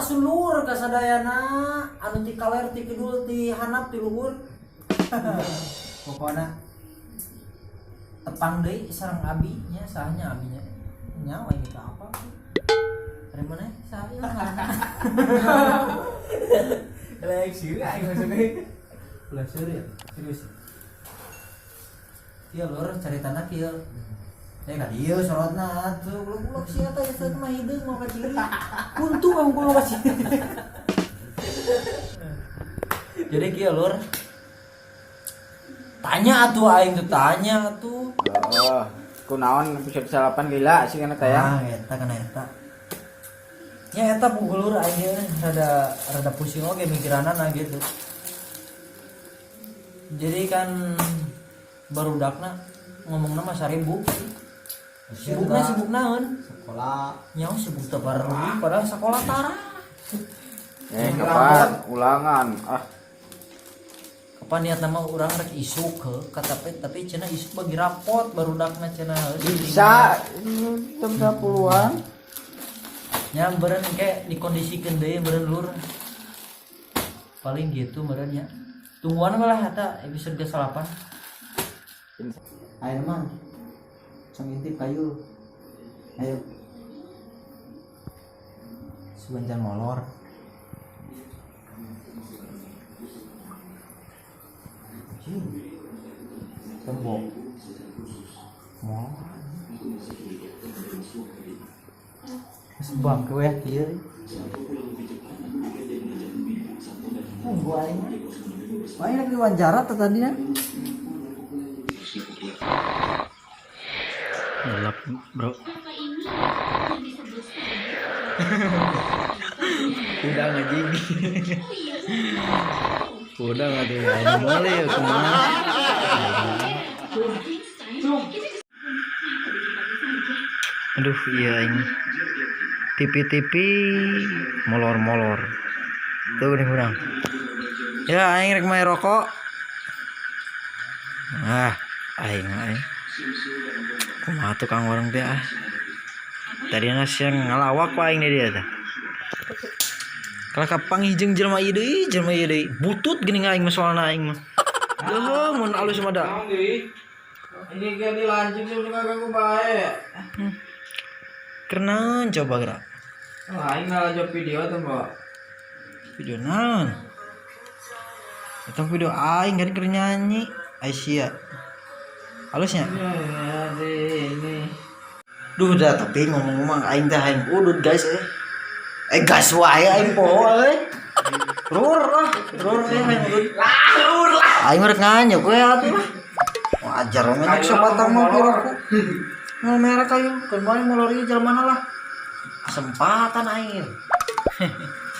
Sampurasun, lur, kasadayana anu ti kaler, ti kidul, ti handap, ti luhur. Pokokna tepang deui sareng abi nya. Sahanya abinya nyawa gitu apa? Dari mana saya? Lagi sih, aing maksudnya. Ulah serius, serius. Iya, lur, caritana kieu. Eh, ka dieu sorotna atuh, goblok sia teh, eta mah hideung mau ka ciri. Untung kamu kulo ka ciri. Jadi kieu, lur. Tanya atuh aing tuh, tanya atuh. Oh, kunaon episode 9 gila sih kana teh ya. Ah, eta kana eta. Ya eta pukul, lur, aing ge rada rada pusing oge mikiranana gitu. Jadi kan barudakna ngomongna mah 1000. Sibukna sibuk naon? Sekolah. Nyawa sibuk teu baru padahal sekolah tara. Eh, kapan ulangan? Ah, Kapan niat nama urang rek isuk ke kata tapi cenah isuk bagi rapot barudakna cenah. Bisa jam 10-an. Nya meureun kayak dikondisikeun deui meureun, lur. Paling gitu meureun nya. Tungguan malah eta episode ke-8. Ayo mah cong intip kayu, ayo. Sugan molor. Anjing. Tembok. Molor. Geus bangke we kieu. Tunggu aing. Aing lagi diwawancara teh tadi ya. Gelap, bro. Udah ngajing. Udah nggak tuh, aing boleh ya kumaha. Aduh, iya ini. TV-TV molor-molor. Tuh nih kurang. Ya aing rek main rokok. Ah, aing aing. Kumaha tukang warung teh ah. Tadi siang ngalawak pak aing dia teh. Kalau kapanggih jeung jelema ieu deui, jelema ieu deui. Butut geuning aing mah soalna aing mah. Leuh mun alus mah da. Ini kan dilanjut sih udah ganggu bae. Kerenan coba gerak. Oh, aing ngalanjut video tuh, Mbak. Video naon? Eta video aing kan keur nyanyi. Aisyah. Halusnya. Ya, ini. Duh dah, tapi ngomong-ngomong aing teh aing udut, guys, eh. Eh, gas wae aing poho euy. Rur lah, rur eh aing udut. Lah, lur lah. Aing rek nganyuk we atuh lah. Wajar we nganyuk sabatang mah piraku. Mau merek ayo, keun bae molor ieu jelema lah. Kesempatan aing.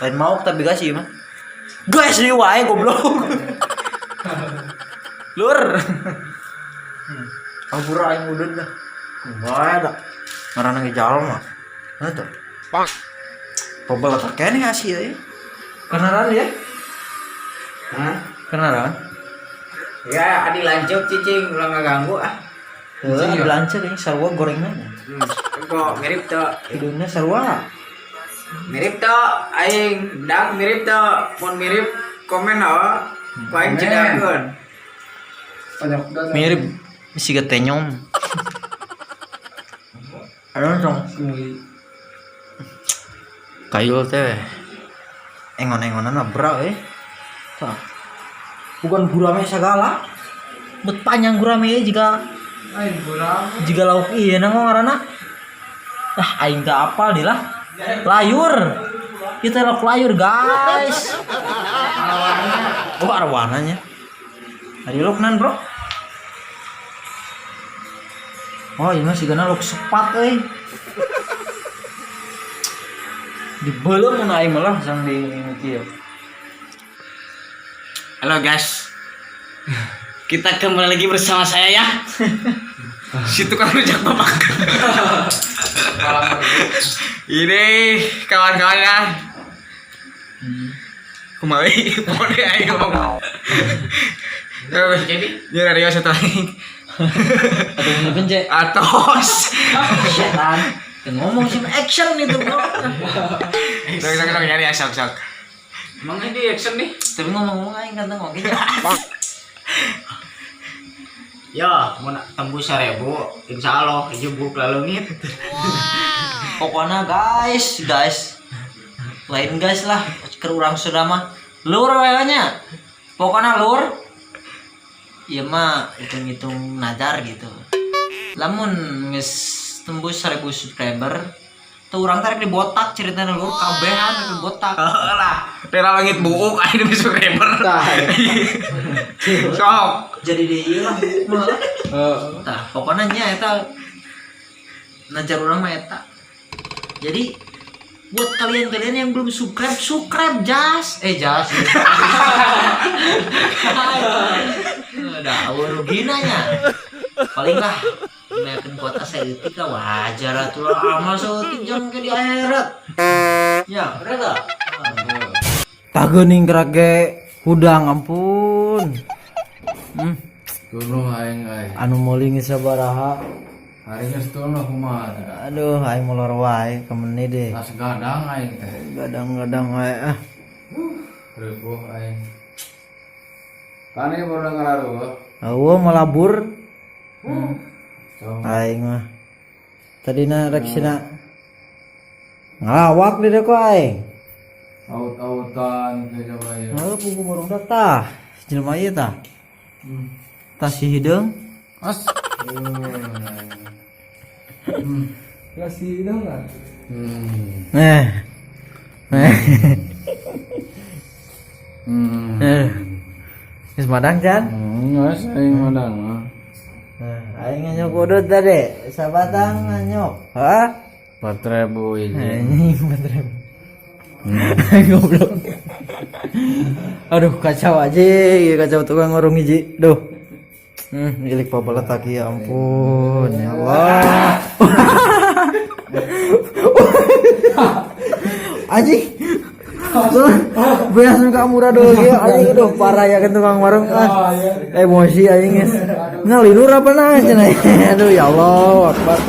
Lain mau tapi guys ieu mah. Guys deui wae goblok. Lur. Ampura aing udut dah. Kumaha da. Ngaranna ge jalma. Nah tuh. Pak. Pobel eta keneh Asia ya. Kenalan ya? Hah? Kenalan? Ya, adi lanjut cicing ulah ngaganggu ah. Heeh, lancar ini sarua gorengna. Kok mirip tuh. Hidungna sarua. Mirip tuh, aing dak mirip tuh. Mun mirip komen oh. Ku aing cedakeun. Mirip siga tenyom. Aduh dong. Kayul teh engon-engonan bra eh. Tah. Bukan gurame segala. Bet panjang gurame ieu jika Aing gurame. Jika lauk iya nang ngaranna. Ah, aing teu apal di lah. Layur. Kita lauk layur, guys. Oh, arwananya. Ari lauk nan, bro. Oh, ini mah sigana lauk sepat euy. Dibeuleum mun aing mah lah sang di kieu. Halo guys, kita kembali lagi bersama saya ya. Si tukang rujak bapak. Ini kawan-kawan ya. Kumaha pokoknya aing ngomong. Jadi Ya radio satu lagi. Atau mungkin cek Atos. Setan. Ngomong sih action itu, bro. Sok sok sok nyari ya, sok sok. Emang ini action nih? Tapi ngomong-ngomong aing ganteng oge nya. Ya, mau nak tembus 1000, insya Allah hiji buuk laleungit. Pokoknya guys, guys. Lain guys lah, ke urang sudah mah. Lur we nya. Pokoknya lur. Ieu mah hitung-hitung nazar gitu. Lamun geus tembus 1000 subscriber, tuh urang tarik dibotak ceritanya lur, kabehan rek dibotak. Heeh lah. Rela leungit buuk aing demi subscriber. Sok. Jadi di ieu lah mah lah. Tah, pokoknya nya eta nazar urang mah eta. Jadi buat kalian-kalian yang belum subscribe, subscribe jas. Eh jas. Udah, rugi nanya. Paling lah meyakin kuota saeutik lah wajar atuh lah amal saeutik jangan ke di akhirat. Ya, bener gak? Tageuning gerak ge hudang ampun. Tuluh aing euy. Anu meuli geus sabaraha? Hari geus tuluh kumaha teh? Aduh, aing molor wae kemeni deh. Tas gadang aing teh. Gadang-gadang wae ah. Ribuh aing. Kane baru ngararuh. Eueuh melabur. So, Aing mah. Tadina rek sina ngalawak di ku aing. Aut-autan ke coba ya. Heuh pugu barudak tah. Jelema ieu tah. Tah si hideung. As. Kasih dong lah. Eh. Eh. Eh. Geus madang can? Geus aing madang mah. Nah, aing nganyok udut tadi. Sabatang nganyok. Hah? 4000 hiji. Anjing 4000. Goblok. Aduh, kacau aja, kacau tukang warung hiji. Duh. Milik pabaletak ya ampun, ya Allah. Anjing. Beas muka murah dulu ya, anjing aduh parah ya kan tukang warung ah. Emosi anjing geus. Ngalinur apa nah cenah. Aduh ya Allah, akbar.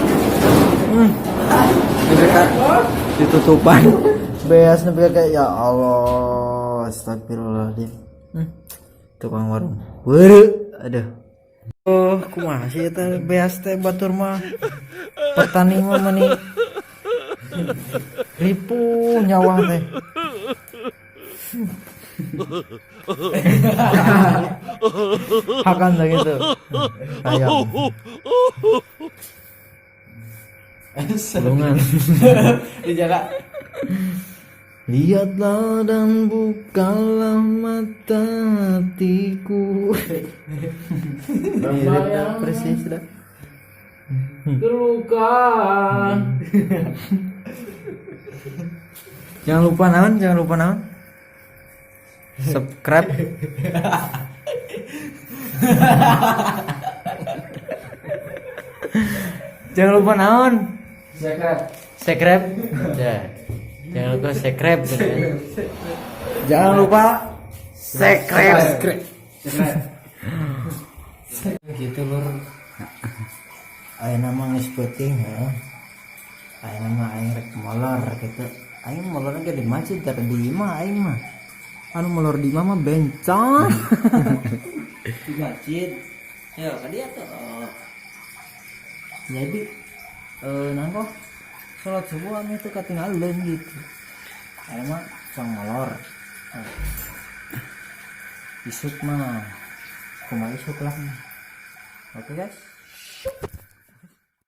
Dekat ditutupan. Beas nepi kayak ya Allah, astagfirullahaladzim. Tukang warung. Weureu, aduh. Oh, kumaha sih eta beas teh batur mah. Petani mah meni ripuh nyawa teh. Hakan dah gitu. Ayam. Tulungan. Dijaga. Lihatlah dan bukalah mata hatiku. Mirip dah, persis dah. Terluka. Jangan lupa naon, jangan lupa naon. Subscribe. Jangan lupa naon. Subscribe. Subscribe. Ya. Jangan lupa subscribe gitu ya. Jangan lupa subscribe. Gitu lur. Ayeuna mah geus peuting heuh. Ayeuna mah aing rek molor gitu. Aing molor ge di masjid dari di imah aing mah. Anu molor di imah mah bencong. Di masjid. Yo ka dieu tuh. Jadi nangko sholat subuh ame itu ketinggalan gitu. Aing mah sang molor. Nah. Isuk mah kumaha isuk lah. Oke guys.